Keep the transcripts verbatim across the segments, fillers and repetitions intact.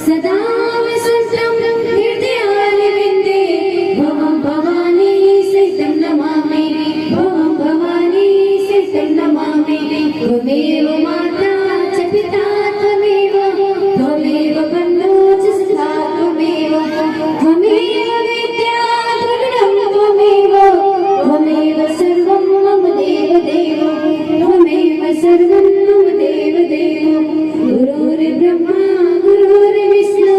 सदा वसन्तं हृदयारविन्दे भवं भवानी सहितं नमामि, भवं भवानी सहितं नमामि। त्वमेव माता च पिता त्वमेव, त्वमेव बन्धु च सखा त्वमेव, त्वमेव विद्या द्रविणं त्वमेव, त्वमेव सर्वं मम देव देव, त्वमेव सर्वं मम देव देव। गुरुर्ब्रह्मा गुरुर्विष्णु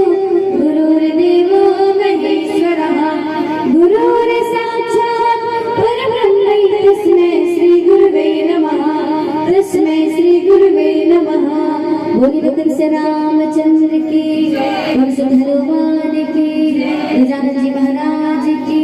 गुरुर्देवो महेश्वरः। गुरुर्साक्षात् परब्रह्म तस्मै श्री गुरुवे नमः, तस्मै श्री गुरुवे नमः। बोलिए बोल श्री रामचंद्र की, बोल श्री हनुमान की, गजानन जी महाराज की।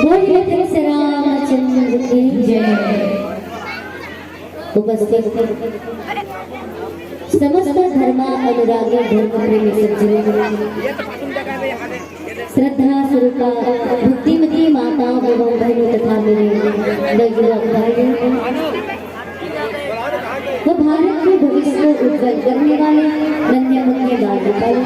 बोलिए श्री रामचंद्र की जय। उपस्थित समस्त धर्म अनुरागी धर्म प्रेमी सज्जनों, श्रद्धा स्वरूपा भक्तिमती माता एवं बहनों तथा मेरे नवयुवक भाइयों, वो भारत के भविष्य को उज्जवल करने वाले नन्हे मुन्ने बाल गोपाल,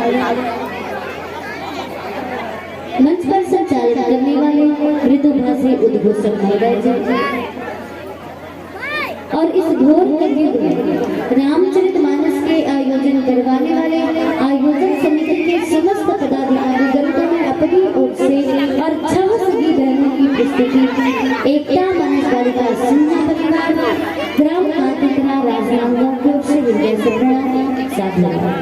मंच पर संचालित करने वाले मृदुभाषी उद्घोषक महोदय जी और इस घोर कलयुग में रामचरित मानस के आयोजन करवाने वाले आयोजन समिति के समस्त पदाधिकारी गण को मैं अपनी ओर से और छह सगी बहनों की प्रस्तुति एकता मानस बालिका सिंह परिवार, ग्राम कांतिकला, राजनांदगांव की ओर से हृदय से प्रणाम। साथ लगा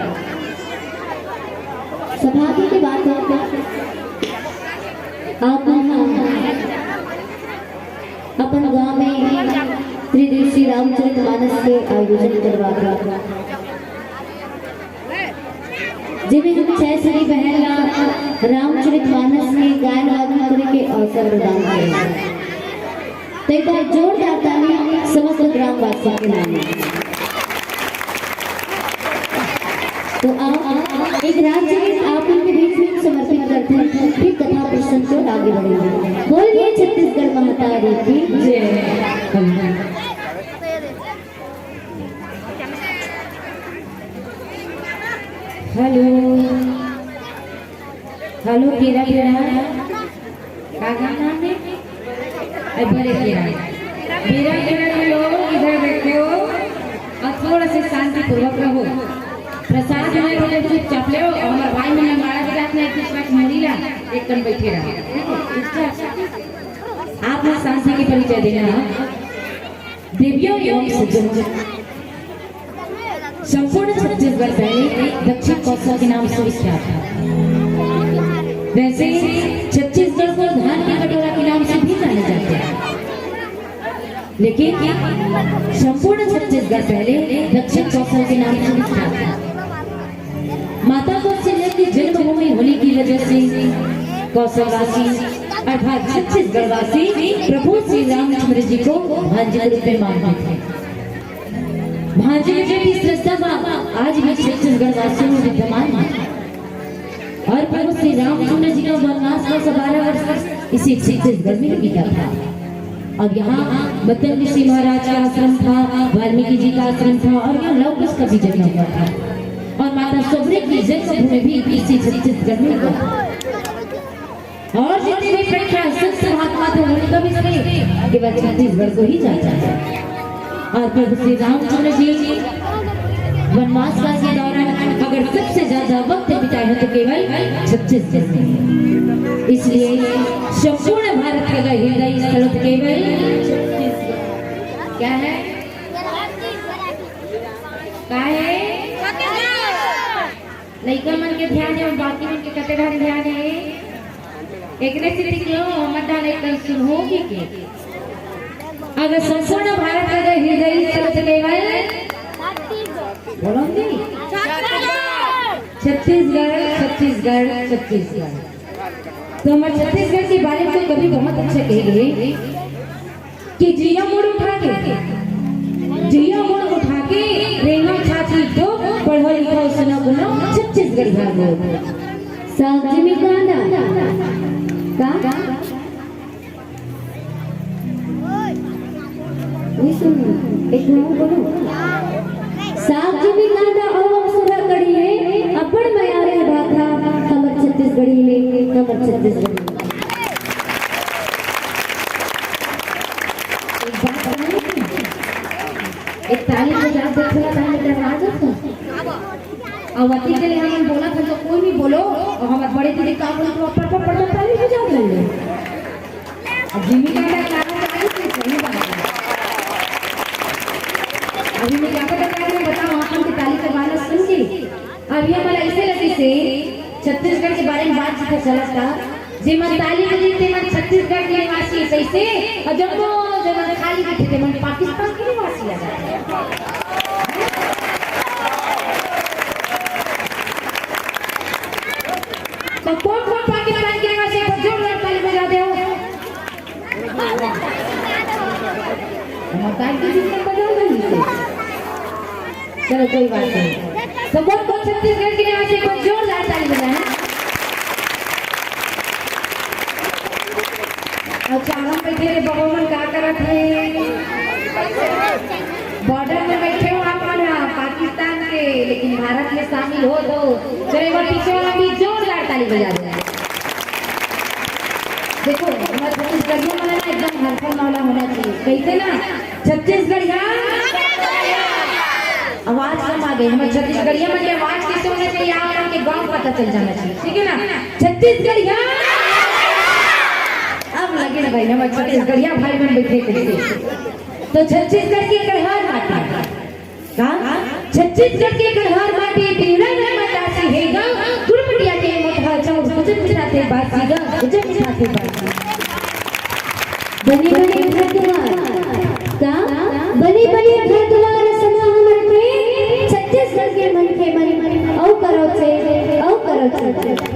सभापति की बात है। आप अपन गांव में त्रिदिवसीय रामचरित मानस के आयोजन करवा था, जिमे हम छह सगी बहन ला रामचरित मानस के गायन वादन करे के अवसर प्रदान करे। तो एक बार जोरदार ताली समस्त ग्रामवासियों के नाम। तो आप एक राज्य में आप उनके बीच में समर्पित करते हैं, फिर कथा प्रसंग को आगे बढ़ेंगे। बोलिए छत्तीसगढ़ महतारी की जय। हेलो, हेलो, केरा केरा, का, का नाम है? अरे, बड़े केरा, केरा केरा के लोग इधर बैठे हो और थोड़ा सा शांतिपूर्वक रहो। प्रसाद में बोले चुपचाप ले, और हमारे भाई में लंगाड़ा के साथ में कुछ रख मोड़ी ला, एक कन बैठे रहो। आप लोग शांति की परिचय देना। देवियों एवं सज्जनों, संपूर्ण छत्तीसगढ़ पहले दक्षिण कौशल के नाम से विख्यात था। वैसे छत्तीसगढ़ को धान के कटोरा के नाम से भी जाने जाते हैं, लेकिन संपूर्ण छत्तीसगढ़ पहले दक्षिण कौशल के नाम से विख्यात था। माता कौशल्या की जन्मभूमि होने की वजह से कौशलवासी अर्थात छत्तीसगढ़वासी प्रभु श्री रामचंद्र जी को भांजे के रूप में मानते थे। भांजे की श्रद्धा आज भी छत्तीसगढ़ वासियों में विद्यमान है। और प्रभु श्री रामचंद्र जी का वनवास का बारह वर्ष इसी छत्तीसगढ़ में बीता था। अब यहाँ बतंग ऋषि महाराज का आश्रम था, वाल्मीकि जी का आश्रम था और यहाँ लव कुश का भी जन्म हुआ था। और माता शबरी की जन्मभूमि भी इसी छत्तीसगढ़ में हुआ था। और जितने भी प्रख्यात संत महात्मा थे, उनका भी श्रेय केवल छत्तीसगढ़ को ही जाता है। और प्रभु श्री रामचंद्र जी वनवास काल के दौरान अगर सबसे ज्यादा वक्त बिताए हैं तो केवल छत्तीसगढ़ में। इसलिए संपूर्ण भारत का हृदय स्थल तो केवल क्या है? का है? लइका मन के ध्यान है और बाकी मन के कते ध्यान है? एकरे सेती क्यों हमर डाले कल शुरू होगी के? अगर संपूर्ण भारत का अगर हृदय से केवल बोलो जी, छत्तीसगढ़, छत्तीसगढ़, छत्तीसगढ़। तो हमर छत्तीसगढ़ के बारे में तो कभी बहुत अच्छा कहे गए कि जिया मुड़ उठा के, जिया मुड़ उठा के, रेंगा छाती ठोक, पढ़ो लिखो सुनो गुनो, छत्तीसगढ़िया लोग। साहब जी में गाना। का? नहीं सुन, एक बार बोलो। साहब जी में गाना और सुधा कड़ी है, अपन मया रे भाखा, हमर छत्तीसगढ़ी में, हमर छत्तीसगढ़ी में। एक बात कहूँ, एक ताली बजा दे, थोड़ा ताली बजा दे। और अति के लिए हम बोला था, तो कोई नहीं बोलो, और हमारे बड़े दीदी का बोले, तो पट, पट, पट, पट, ताली बजा दे। अब जिमी का मैं गाना चालू से सही बात है। अभी मैं क्या पता क्या मैं बताऊँ, आप लोग की ताली का गाना सुन के अभी हमारा ऐसे लगे से छत्तीसगढ़ के बारे में बातचीत चलत था। जेमन ताली बजाथे तेमन छत्तीसगढ़ के निवासी कहिथे, अउ जम्मो जेमन खाली बजाथे तेमन पाकिस्तान के निवासी आ जाथे। तो कोन कोन पाकिस्तान के निवासी हे, जोरदार ताली बजा दे हो। मकान के बीच में बजा दो इसे। चलो, कोई बात नहीं। तो कौन कौन छत्तीसगढ़ के निवासी, एक बार जोरदार ताली बजाएं। अच्छा, हम बैठे रे बबा मन का करत हे? बॉर्डर में बैठे हो आप। शामिल हो तो चलो एक बार पीछे वाला भी जोरदार ताली बजा दो। देखो, हमारे छत्तीसगढ़िया मन ना एकदम हरफन वाला होना चाहिए, कैसे ना? छत्तीसगढ़िया आवाज कम आ गई। हमारे छत्तीसगढ़िया मन के आवाज कैसे होना चाहिए, आप लोग के गांव पता चल जाना चाहिए, ठीक है ना? छत्तीसगढ़िया। अब लगे ना भाई, हमारे छत्तीसगढ़िया भाई बहन बैठे थे, तो छत्तीसगढ़ के कलहार माटी का, छत्तीसगढ़ के कलहार माटी पीला में मतासी है गा, गुरमटिया के मोटहा चाउर गुजर मिठाते बासी गा, गुजर मिठाते बासी। बने बने घर दुआर का, बने बने घर दुआर सना हमर के, छत्तीसगढ़ के मन के मन, औ करो से, औ करो से।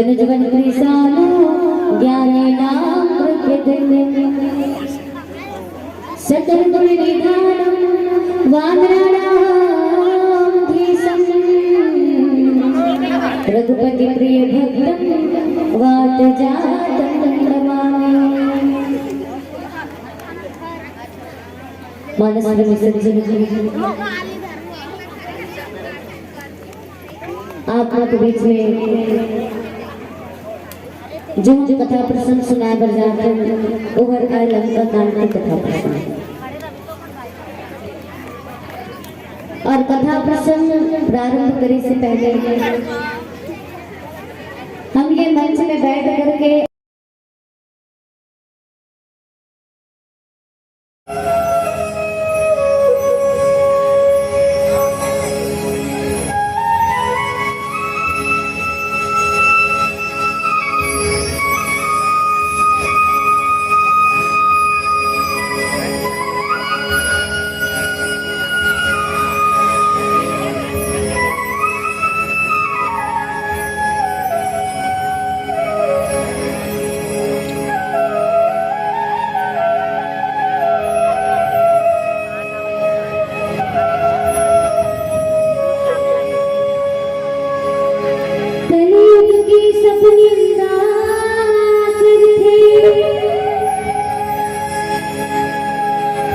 जनजीवन कृशालु ज्ञानेनामृततुल्यम्। सकलगुणनिधानं वानराणामधीशम्। रघुपतिप्रियभक्तं वातजातं नमामि। मानस में सज्जन आप मन के बीच में जो हम कथा प्रसंग सुनाए बर जात हन, ओहर आय लंका कांड के कथा प्रसंग। और कथा प्रसंग प्रारंभ करे से पहले हम ये मंच में बैठ करके कलयुग के सब निंदा करथे,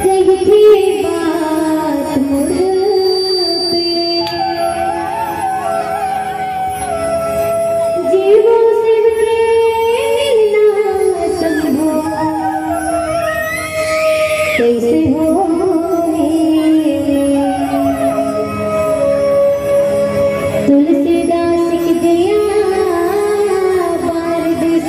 कहिथे बात मुड़ पे। जीवो शिव के मिलना संभव कैसे हो? तुलसीदास के दया पार दिस,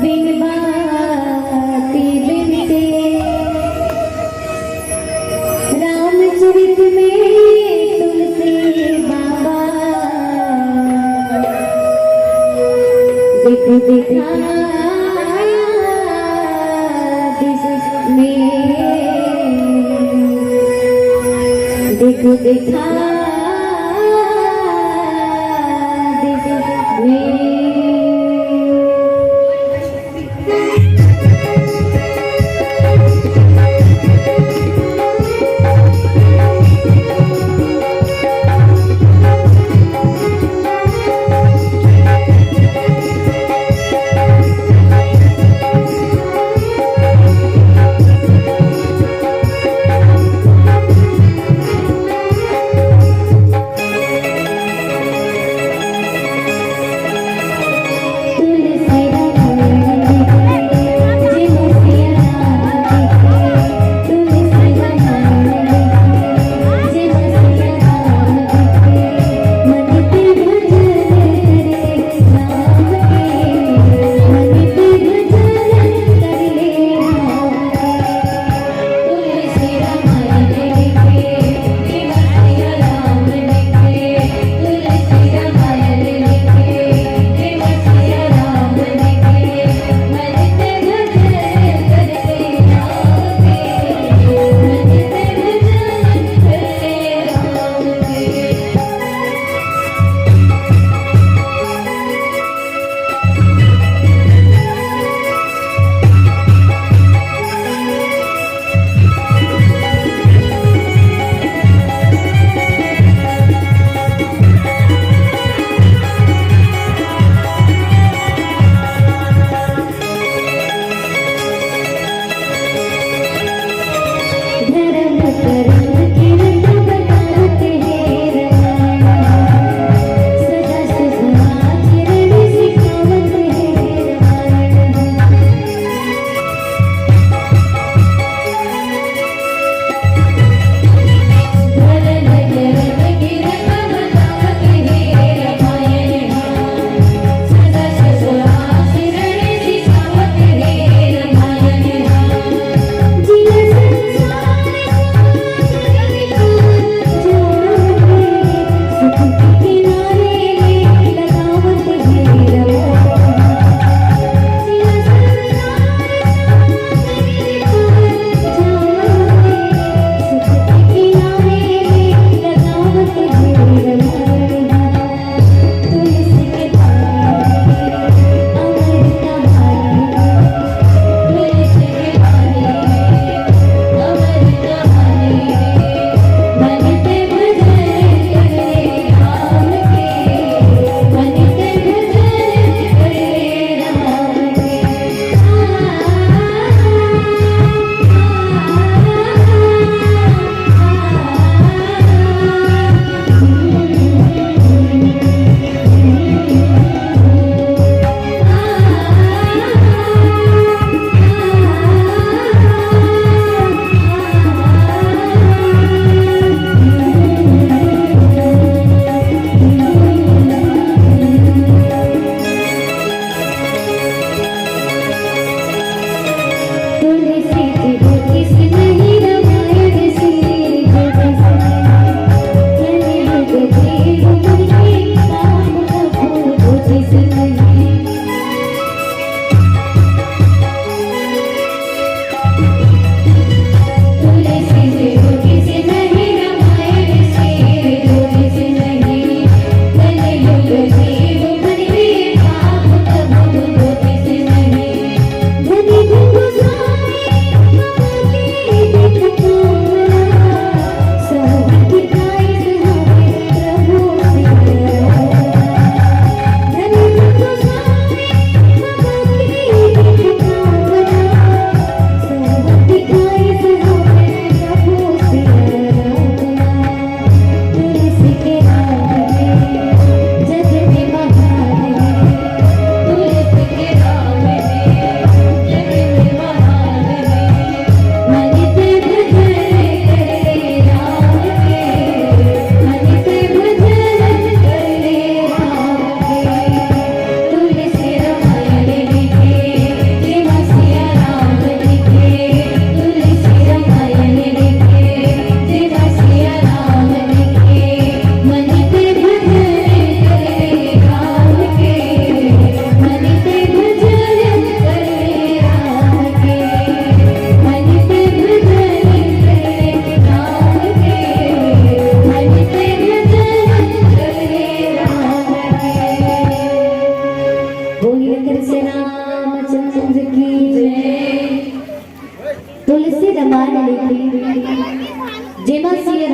बिन बाती बिनते। रामचरित में तुलसी बाबा दिख दिखा दिस में, दिख दिखा दिस में। जेमा सिया